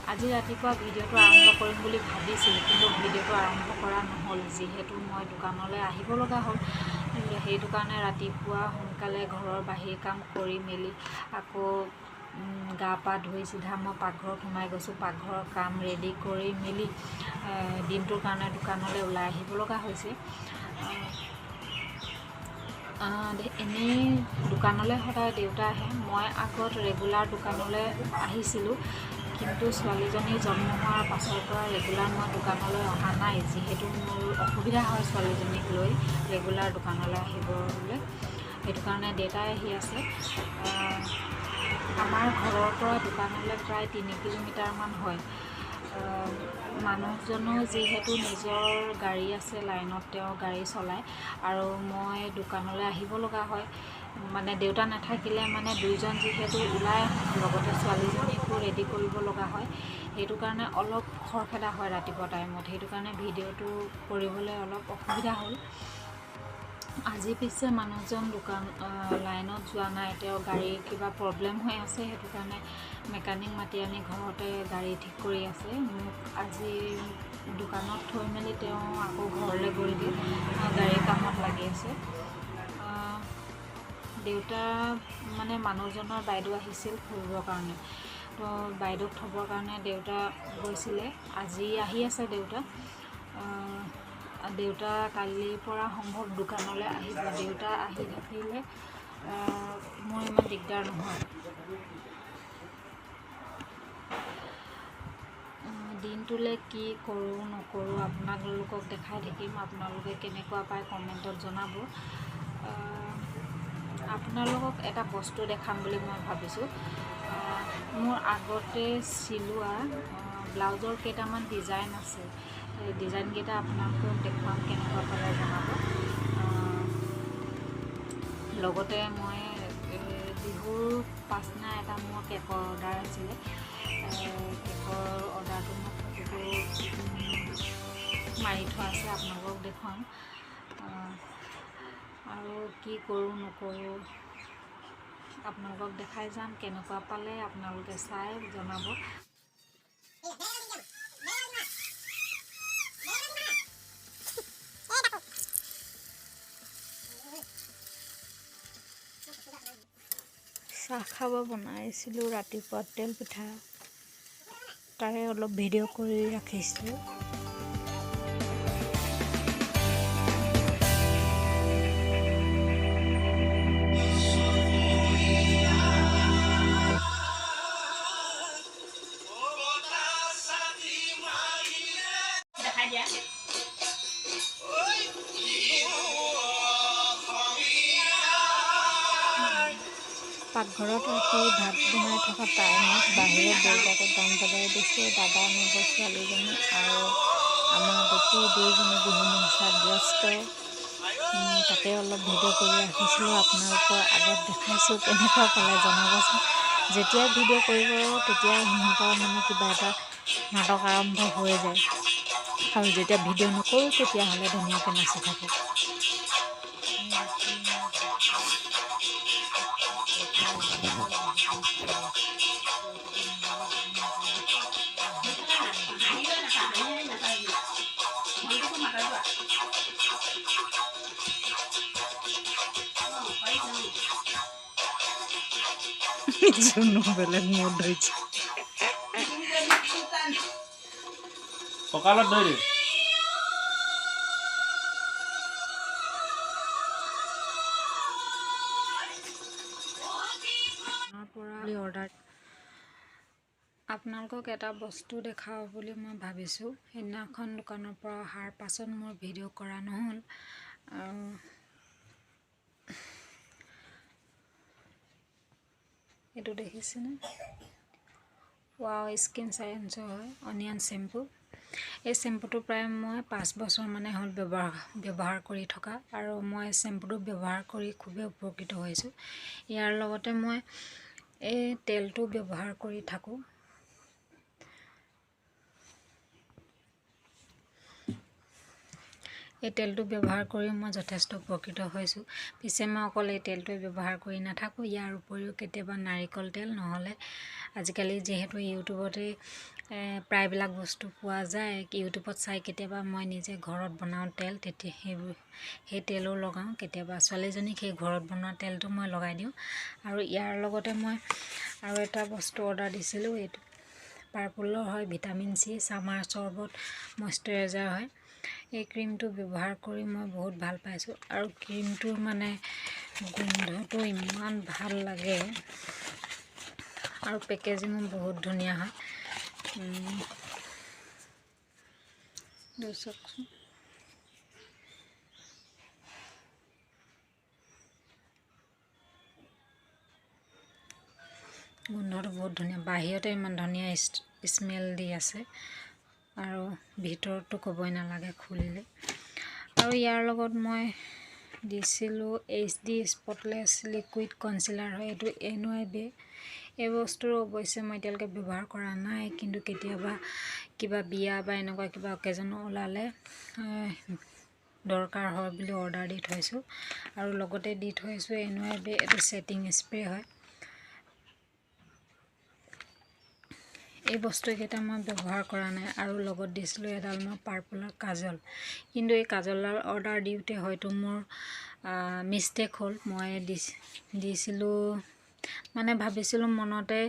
আজি ৰাতিপুৱা ভিডিঅ'টো আৰম্ভ কৰিম বুলি ভাবিছিলোঁ, কিন্তু ভিডিঅ'টো আৰম্ভ কৰা নহ'ল, যিহেতু মই দোকানলৈ আহিব লগা হ'ল। সেইটো কাৰণে ৰাতিপুৱা সোনকালে ঘৰৰ বাহিৰ কাম কৰি মেলি আকৌ গা পা ধুই চিধা মই পাকঘৰত সোমাই গৈছোঁ। পাকঘৰৰ কাম ৰেডি কৰি মেলি দিনটোৰ কাৰণে দোকানলৈ ওলাই আহিব লগা হৈছে। এনেই দোকানলৈ সদায় দেউতা আহে, মই আগত ৰেগুলাৰ দোকানলৈ আহিছিলোঁ, কিন্তু ছোৱালীজনী জন্ম হোৱাৰ পাছৰ পৰা ৰেগুলাৰ মই দোকানলৈ অহা নাই, যিহেতু মোৰ অসুবিধা হয় ছোৱালীজনীক লৈ ৰেগুলাৰ দোকানলৈ আহিবলৈ। সেইটো কাৰণে দেউতাই আহি আছে। আমাৰ ঘৰৰ পৰা দোকানলৈ প্ৰায় 3 কিলোমিটাৰমান হয়। মানুহজনো যিহেতু নিজৰ গাড়ী আছে, লাইনত তেওঁ গাড়ী চলায় আৰু মই দোকানলৈ আহিব লগা হয়। মানে দেউতা নাথাকিলে মানে দুইজন যিহেতু ওলাই আহোঁ, লগতে ছোৱালীজনীকো ৰেডি কৰিব লগা হয়, সেইটো কাৰণে অলপ খৰখেদা হয় ৰাতিপুৱা টাইমত। সেইটো কাৰণে ভিডিঅ'টো কৰিবলৈ অলপ অসুবিধা হ'ল। আজি পিছে মানুহজন দোকান লাইনত যোৱা নাই, তেওঁ গাড়ীৰ কিবা প্ৰব্লেম হৈ আছে, সেইটো কাৰণে মেকানিক মাতি আনি ঘৰতে গাড়ী ঠিক কৰি আছে। মোক আজি দোকানত থৈ মেলি তেওঁ আকৌ ঘৰলৈ গ'লগৈ, গাড়ীৰ কামত লাগি আছে। দেউতা মানে মানুহজনৰ বাইদেউ আহিছিল ফুৰিবৰ কাৰণে, তো বাইদেউক থ'বৰ কাৰণে দেউতা গৈছিলে। আজি আহি আছে দেউতা। দেউতা কালিৰ পৰা সম্ভৱ দোকানলৈ আহিব। দেউতা আহি থাকিলে মোৰ ইমান দিগদাৰ নহয়। দিনটোলৈ কি কৰোঁ নকৰোঁ আপোনালোকক দেখাই থাকিম। আপোনালোকে কেনেকুৱা পায় কমেণ্টত জনাব। আপোনালোকক এটা বস্তু দেখাম বুলি মই ভাবিছোঁ। মোৰ আগতে চিলোৱা ব্লাউজৰ কেইটামান ডিজাইন আছে, এই ডিজাইনকেইটা আপোনালোকক দেখুৱাম, কেনেকুৱা পালে জনাব। লগতে মই বিহুৰ পাছদিনা এটা মোৰ কেকৰ অৰ্ডাৰ আছিলে, কেকৰ অৰ্ডাৰটো মই ফটোটো মাৰি থোৱা আছে, আপোনালোকক দেখুৱাম। আৰু কি কৰোঁ নকৰোঁ আপোনালোকক দেখাই যাম, কেনেকুৱা পালে আপোনালোকে চাই জনাব। চাহ খাব বনাইছিলোঁ ৰাতিপুৱা তেল পিঠা, তাৰে অলপ ভিডিঅ' কৰি ৰাখিছোঁ। পাকঘৰত ৰাতি ভাত বনাই থকা টাইমত বাহিৰত দেউতাকে গান বজাই দিছে। দাদা, নবৌ, ছোৱালীজনী আৰু আমাৰ গোটেই দুইজনী বিহু নাচাত ব্যস্ত। তাতে অলপ ভিডিঅ' কৰি ৰাখিছিলোঁ, আপোনালোকৰ আগত দেখাইছোঁ। কেনেকুৱা পালে জনাবচোন। যেতিয়াই ভিডিঅ' কৰিব তেতিয়াই সিহঁতৰ মানে কিবা এটা নাটক আৰম্ভ হৈ যায়, আৰু যেতিয়া ভিডিঅ' নকৰোঁ তেতিয়াহ'লে ধুনীয়াকৈ নাচি থাকে। জুনু বেলেগ মদ ধৰিছে। কঁকালত ধৰি অৰ্ডাৰ আপোনালোকক এটা বস্তু দেখাওঁ বুলি মই ভাবিছোঁ। সেইদিনাখন দোকানৰ পৰা অহাৰ পাছত মোৰ ভিডিঅ' কৰা নহ'ল। এইটো দেখিছেনে? ৱাও স্কিন চায়েন্সৰ হয়, অনিয়ন শ্বেম্পু। এই শ্বেম্পুটো প্ৰায় মই 5 বছৰ মানে হ'ল ব্যৱহাৰ কৰি থকা, আৰু মই শ্বেম্পুটো ব্যৱহাৰ কৰি খুবেই উপকৃত হৈছোঁ। ইয়াৰ লগতে মই এই তেলটো ব্যৱহাৰ কৰি থাকোঁ। এই তেলটো ব্যৱহাৰ কৰি মই যথেষ্ট উপকৃত হৈছোঁ। পিছে মই অকল এই তেলটোৱে ব্যৱহাৰ কৰি নাথাকোঁ, ইয়াৰ উপৰিও কেতিয়াবা নাৰিকল তেল, নহ'লে আজিকালি যিহেতু ইউটিউবতে প্ৰায়বিলাক বস্তু পোৱা যায়। ইউটিউবত চাই কেতিয়াবা মই নিজে ঘৰত বনাওঁ তেল, তেতিয়া সেই তেলো লগাওঁ। কেতিয়াবা ছোৱালীজনীক সেই ঘৰত বনোৱা তেলটো মই লগাই দিওঁ। আৰু ইয়াৰ লগতে মই আৰু এটা বস্তু অৰ্ডাৰ দিছিলোঁ, এইটো পাৰ্পলৰ হয়, ভিটামিন চি ছামাৰ চৰ্বত মইশ্চাৰাইজাৰ হয়। এই ক্ৰীমটো ব্যৱহাৰ কৰি মই বহুত ভাল পাইছোঁ। আৰু ক্ৰীমটোৰ মানে গোন্ধটো ইমান ভাল লাগে আৰু পেকেজিঙো বহুত ধুনীয়া হয়। চাওকচোন, গোন্ধটো বহুত ধুনীয়া, বাহিৰতে ইমান ধুনীয়া স্মেল দি আছে আৰু ভিতৰততো ক'বই নালাগে খুলিলে। আৰু ইয়াৰ লগত মই দিছিলোঁ HD spotless liquid concealer হয়, এইটো NY বে। এই বস্তুৰ অৱশ্যে মই এতিয়ালৈকে ব্যৱহাৰ কৰা নাই, কিন্তু কেতিয়াবা কিবা বিয়া বা এনেকুৱা কিবা অকেজন ওলালে দৰকাৰ হয় বুলি অৰ্ডাৰ দি থৈছোঁ। আৰু লগতে দি থৈছোঁ NY বে, এইটো ছেটিং স্প্ৰে হয়। এই বস্তুকেইটা মই ব্যৱহাৰ কৰা নাই। আৰু লগত দিছিলোঁ এডাল মই পাৰ্পলৰ কাজল, কিন্তু এই কাজলডাল অৰ্ডাৰ দিওঁতে হয়তো মোৰ মিষ্টেক হ'ল। মই দিছিলোঁ মানে ভাবিছিলোঁ মনতে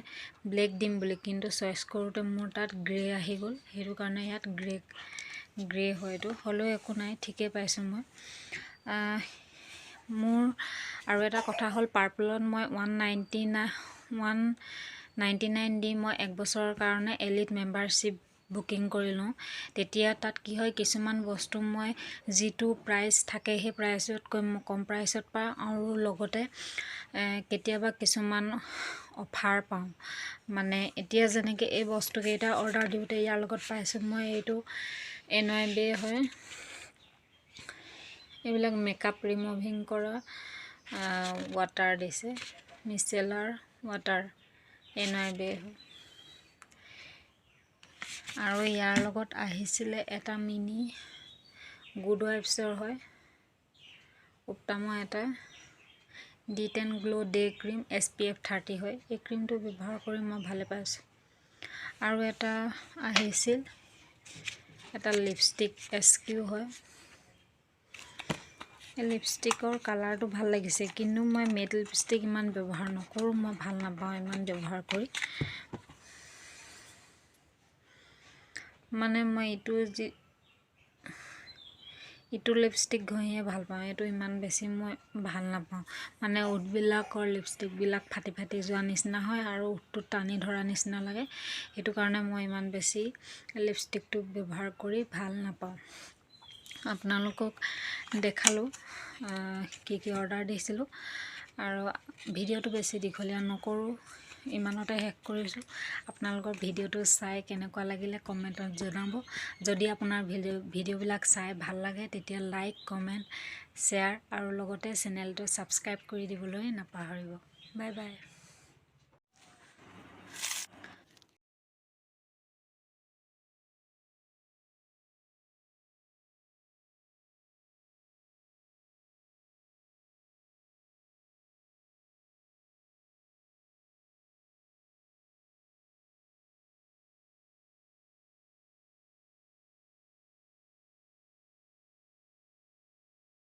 ব্লেক দিম বুলি, কিন্তু চইচ কৰোঁতে মোৰ তাত গ্ৰে আহি গ'ল। সেইটো কাৰণে ইয়াত গ্ৰে হয়, এইটো হ'লেও একো নাই, ঠিকেই পাইছোঁ মই। মোৰ আৰু এটা কথা হ'ল, পাৰ্পলত মই 199 দি মই 1 বছৰৰ কাৰণে এলিট মেম্বাৰশ্বিপ বুকিং কৰি লওঁ। তেতিয়া তাত কি হয়, কিছুমান বস্তু মই যিটো প্ৰাইচ থাকে সেই প্ৰাইচতকৈ মই কম প্ৰাইচত পাওঁ আৰু লগতে কেতিয়াবা কিছুমান অফাৰ পাওঁ। মানে এতিয়া যেনেকৈ এই বস্তুকেইটা অৰ্ডাৰ দিওঁতে ইয়াৰ লগত পাইছোঁ মই এইটো NY বে হয়, এইবিলাক মেকআপ ৰিমুভিং কৰা ৱাটাৰ দিছে, মিচেলাৰ ৱাটাৰ NY বে হয়। আৰু ইয়াৰ লগত আহিছিলে এটা মিনি গুড ৱাইবছৰ হয়, উপটামৰ এটা D10 glow day cream SPF 30 হয়। এই ক্ৰীমটো ব্যৱহাৰ কৰি মই ভালে পাইছোঁ। আৰু এটা আহিছিল এটা লিপষ্টিক SQ হয়। এই লিপষ্টিকৰ কালাৰটো ভাল লাগিছে, কিন্তু মই মেট লিপষ্টিক ইমান ব্যৱহাৰ নকৰোঁ, মই ভাল নাপাওঁ ইমান ব্যৱহাৰ কৰি। মানে মই ইটো লিপষ্টিক ঘঁহিয়ে ভাল পাওঁ, এইটো ইমান বেছি মই ভাল নাপাওঁ। মানে ওঁঠবিলাকৰ লিপষ্টিকবিলাক ফাটি ফাটি যোৱা নিচিনা হয় আৰু ওঁঠটো টানি ধৰা নিচিনা লাগে, সেইটো কাৰণে মই ইমান বেছি লিপষ্টিকটো ব্যৱহাৰ কৰি ভাল নাপাওঁ। আপোনালোকক দেখালোঁ কি কি অৰ্ডাৰ দিছিলোঁ। আৰু ভিডিঅ'টো বেছি দীঘলীয়া নকৰোঁ, ইমানতে শেষ কৰিছোঁ। আপোনালোকৰ ভিডিঅ'টো চাই কেনেকুৱা লাগিলে কমেণ্টত জনাব। যদি আপোনাৰ ভিডিঅ'বিলাক চাই ভাল লাগে তেতিয়া লাইক, কমেণ্ট, শ্বেয়াৰ আৰু লগতে চেনেলটো ছাবস্ক্ৰাইব কৰি দিবলৈ নাপাহৰিব। Bye bye.